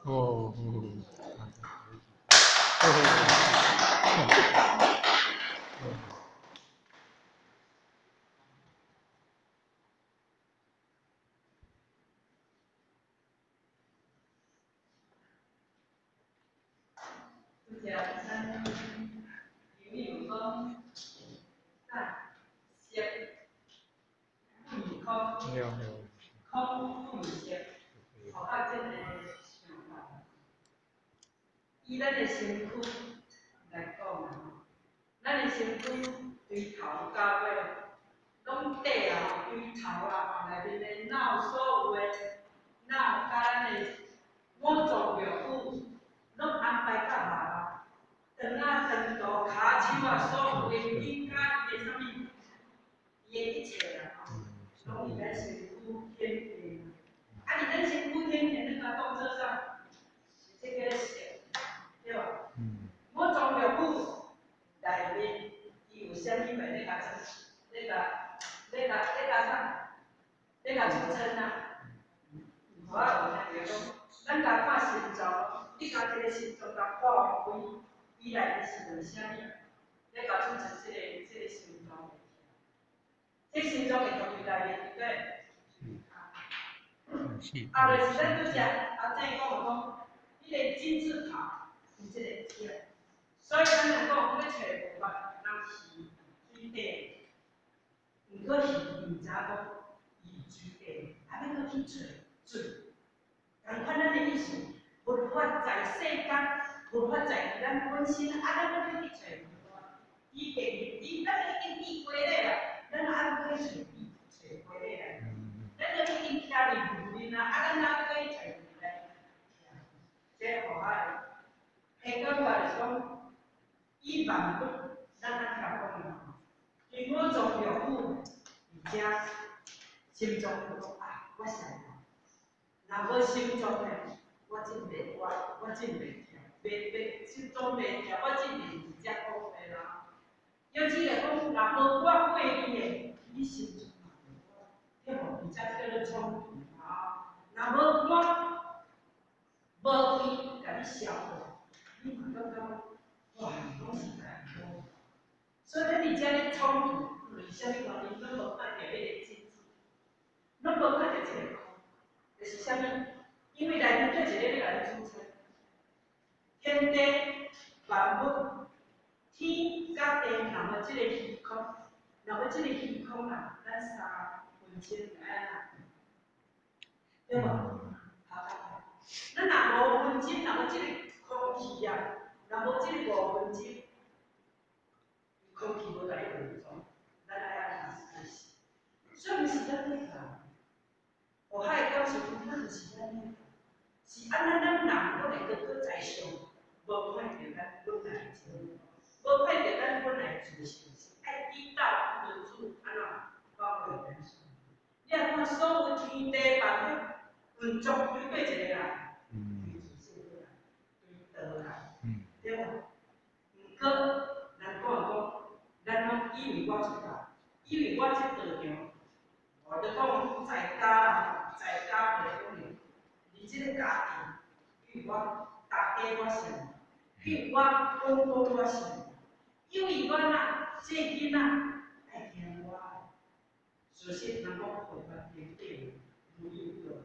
哦。拄才咱有有讲，啊，色不异空，空不异色，予我这个想法。以咱的身躯来讲啊，咱的身躯对头到尾，攏底啊，对头啊，内面的脑所有的脑，佮咱的五脏六腑，攏安排甲密啊。肠啊、肠道、跤手啊，所有的筋佮伊的啥物，伊的一切啦吼，攏伫咱身躯显现。啊，伫咱身躯显现，咱共当做啥？是这叫做色，对无？五脏六腑内面，伊有啥物物咧共咧共咧共咧共啥？咧共储存啊？我有听着讲，咱共看心脏，你共一个心脏共破开，伊内面是为啥物？咧共储存这个心脏会疼，这心脏会痛伫内面，对不对？啊，就是咱拄才阿正讲的讲，彼个金字塔是这个天，所以咱若讲欲揣佛法，人是水底，毋过鱼毋知影讲伊伫水底，啊欲阁去揣水，仝款咱的意思，佛法在世间，佛法在咱本身，啊，咱阁欲去揣佛法，伊第伊咱已经伫过咧啦，咱还阁去揣揣过咧来，咱都已经徛伫雾面啊，啊，咱还阁去揣雾来，这予我的感觉就是讲，以万物，咱咱听讲的吼，对五脏六腑，而且心脏就讲啊，我啥若无心脏的，我真袂活，我真袂疼，袂袂心脏袂疼，我真袂伫遮讲话啦。尤其来讲，若无我过你的，你心脏嘛袂活，对无？而且叫做冲突啊。若无我无去共你消耗，你嘛感觉哇，拢是艰苦。所以咱伫遮咧冲突，为啥物原因？拢无看著彼个真子，拢无看著这个空，就是啥物？因为内面阁一个咧共你支撑，天地万物，天佮地，若无这个虚空，若无这个虚空啊，咱3分钟就爱按怎？对无？头壳痛。咱若五分钟，若无这个空气啊，若无这个五分钟，空气无共你运转，咱爱按怎死？所以毋是咱咧讲，予我的感受讲，咱毋是咱咧讲，是按怎咱人阁会阁阁在上，无看著咱本来的真如，无看著咱本来的自性，是爱依道轮主按怎保护咱。你若看所有天地万物运作对佗一个人？对自性来，对道来，对无？毋过咱讲讲，咱拢以为我出道，以为我这道场，我就讲在家啦，在家就是讲你这个家庭，因为我大家我信，因为我公公我信，因为我呐，这囡仔爱听我的。事实人讲佛法平等如有道，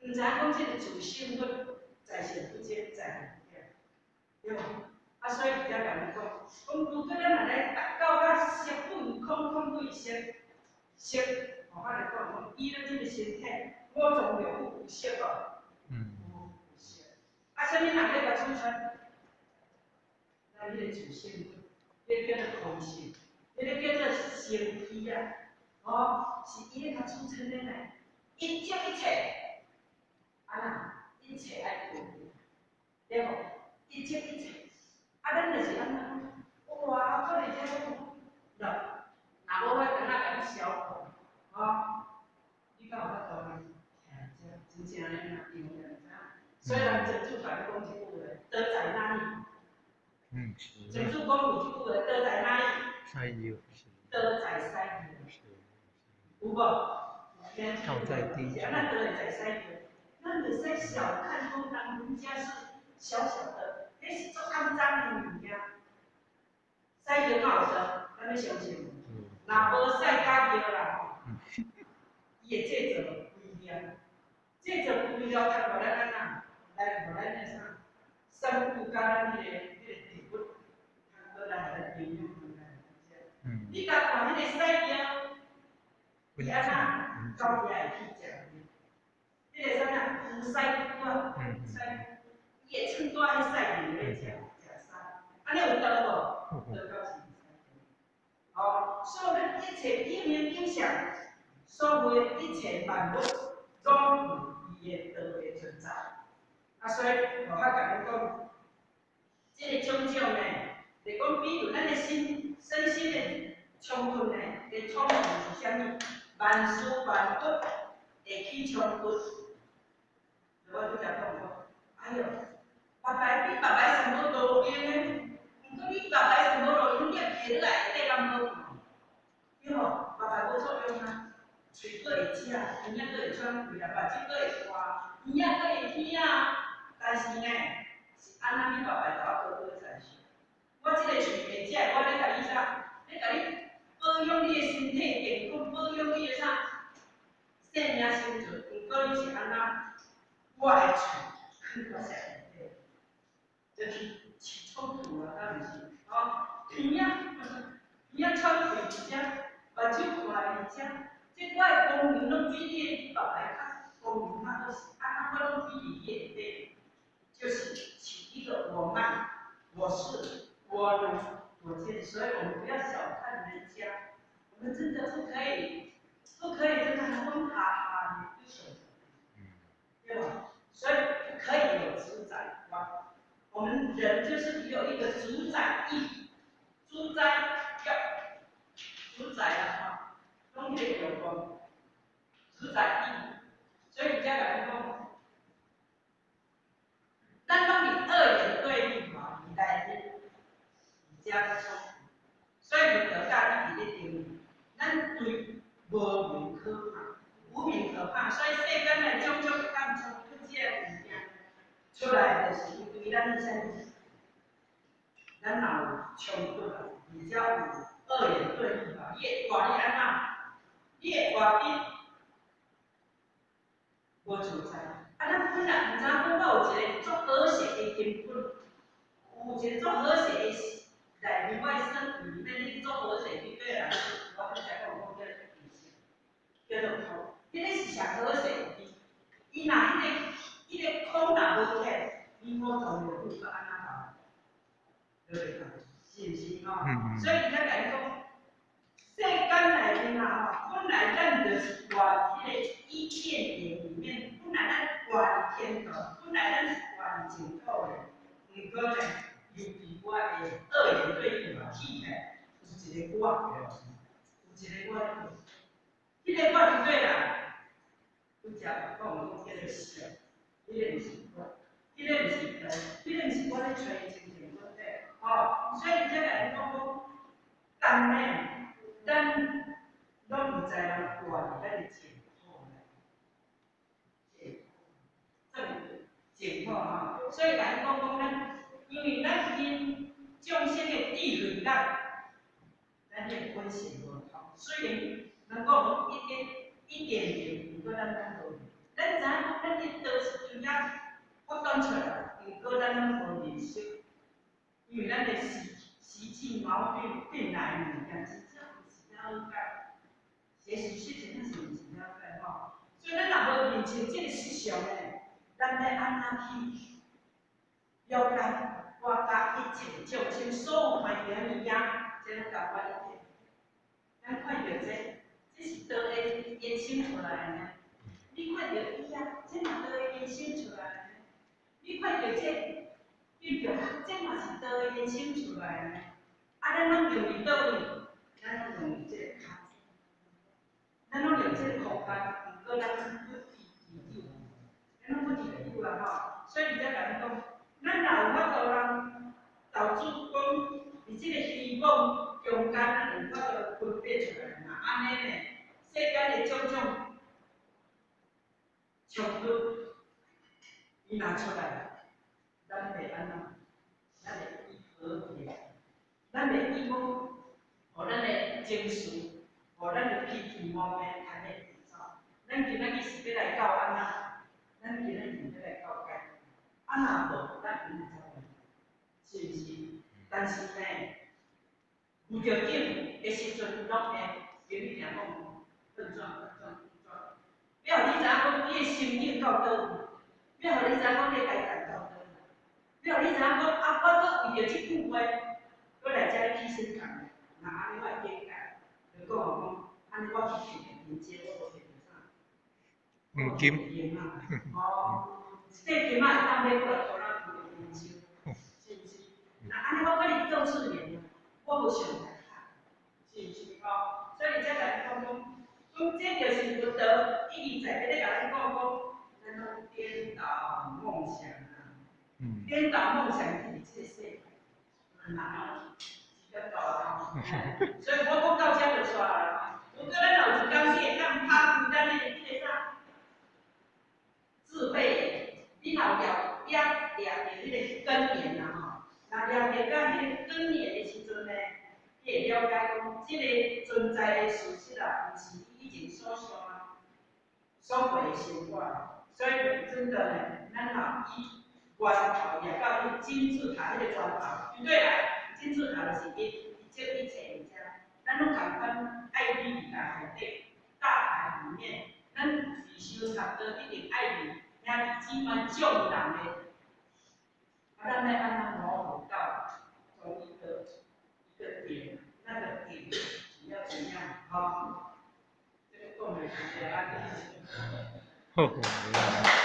毋知影讲这个自性佛在圣不减，在圣不减，对无？啊，所以伫遮共你讲，讲如果咱若来达到甲色不异空，空不异色，色，我来讲讲，以咱这个身体，五脏六腑有色无？有有色。啊，啥物人咧共储存？咱彼个自性佛，彼个叫做空性，彼个叫做生气啊。哦，是伊咧共储存的呢，一切一切，啊那一切爱过，对无？一切一切，啊，咱就是按怎？哇，搁伫遮讲，若若无我等下共你消苦，吼，你敢有法度呢？徛遮，真正的若对毋知影。所以人庄子共你讲一句话，道在哪里？庄子讲有一句话，道在哪里？道在西游。有无？道在低处。啊，咱道会在西游，咱咱袂使小看講人人家是小小的，彼是足骯髒的物件。屎尿敢有道？咱欲相信無？若無屎佮尿啦吼，伊會製造肥料，製造肥料通予咱按怎？來予咱的啥？生物佮咱彼个植物，通閣來予咱營養來食。你共看彼个屎尿，伊按怎？狗仔會去食？彼个啥物？龜屎龜啊，屎，伊會躥蹛彼屎尿咧食食屎，按呢有道無？道到是毋知。好，所以咱一切應用影響，所謂一切萬物，攏有伊的道的存在。啊，所以我較共你講，這个種種呢，就講比如咱的心身心的衝突呢，的衝突是啥物？萬事萬物會起衝突。我拄才講講，哎喲，別擺比別擺上無路用的，毋過你別擺上無路用，你挃落來底敢好看？對無？別擺無作用啊，喙閣會食，耳仔閣會喘氣啊，目睭閣會看，耳仔閣會聽啊。但是呢，是按怎你別擺共我高高在上？我這個喙會食，我咧共你啥？咧共你保養你的身體健康，保養你的啥？生命生存。毋過你是按怎？我的喙囥我身體，就去起衝突啊，敢毋是？吼，耳仔耳仔喘氣佇遮，目睭看佇遮，這我的功能攏比你的別擺較功能較好，是按怎我攏比佇你下底，就是起一個我慢，我是我能我見，所以我們不要小看人家，我們真的不可以，不可以真的講哈哈的，對吧？所以不可以有主宰觀。我們人就是有一個主宰意，主宰要主宰啊，哈，攏彼個有關主宰意。所以才共你講，咱攏佇二元對立嘛，佇內面，佇遮衝突。所以佛教教你佇咧定，咱對無明可怕，無明可怕，所以世間的種種感衝突這个物件出來，就是因為咱啥物？咱若有衝突啊，而且有二元對立嘛，你會活你按怎？你會活得無自在。啊，咱本來毋知影講，我有一個足好勢的根本，有一個足好勢的內面，我的身體裡面，你足好勢去對人，我拄才講講叫做意識，叫做空，彼个是上好勢的。伊若彼个空若無起，你我當然不閣按怎搞？對袂對？是毋是吼？所以伊才共你講，世間內面啊吼，本來咱就是活佇彼個伊甸園裡面，本來咱活佇天堂，本來咱是活佇淨土的。毋過呢，由於我的二元對立嘛起來，有一個我，有一個我，彼個我就對啦。拄才講講叫做相，彼個毋是我，彼個毋是道，彼個毋是我咧揣清淨本體，吼。所以才共你講講，但呢，咱攏毋知人活佇咱的淨土內，淨正淨土吼。所以共你講講咱，因為咱因眾生的智慧力，咱的本性無同。雖然咱講一點一點點，毋過咱攏無。咱知影講，咱的道是從遐發展出來，毋過咱攏無認識，因為咱的習氣毛病變來物件，真正毋是了解，學習事情咱是毋是了解吼？所以咱若無認清這個實相呢，咱欲按怎去了解我佮一切眾生所有看著的物件，這攏共我一體。咱看著這，這是道的延伸出來的呢。你看著伊啊，這嘛道的延伸出來的呢。你看著這，對著，這嘛是道的延伸出來的呢。啊，咱攏用佇佗位？咱攏用佇這個空，咱攏用這個空間，毋過咱不知其有，咱攏不知其有啊吼。所以伊才共你講，咱若有法度人投注講，佇這個虛妄中間，咱有法度分別出來嘛？按呢呢，世間的種種衝突，伊若出來，咱會按怎？咱會以和平，咱會以講，予咱的情緒，予咱的脾氣毛病牽咧走。咱今仔日是欲來到按怎？咱今仔日是欲來到解。啊若無，咱永遠走袂，是毋是？但是呢，遇著境的時陣，攏會經你定講奮轉、奮轉、奮轉。欲予你知影講，你的心境到佗位，欲予你知影講，你的代志到佗位，欲予你知影講，啊，我閣為著這句話，閣來遮咧起身講，若按呢我的境界，就講講，按呢我去摕金錢，我無摕著啥？黃金。哦，這金仔會當買過來拖拉機的金錢，是毋是？那按呢我跟你鬥智年，我無想來是毋是？吼，所以才來講講，講這就是佛陀一直在咧共咱講講，咱攏顛倒夢想啊，顛倒夢想就是這個世界，很難哦，時間到啊，所以我講到這就煞啦。如果咱有一工你會當拍開咱的這個啥智慧，你若有掠掠掠著彼個根源啊吼，若掠著到彼個根源的時陣呢，你會了解講，這個存在的事實啊，毋是你以前所想啊，所過的生活。所以真的呢，咱若以源頭掠到彼個金字塔彼個源頭，對對來，金字塔就是一一切一切物件，咱攏共款愛佇佇大海底，大海裡面，咱佇修差不多一定愛佇兄弟姊妹眾人的，啊，咱欲按怎模糊到同一個一個點，那個點是要怎樣？吼，這個講的是按呢。好。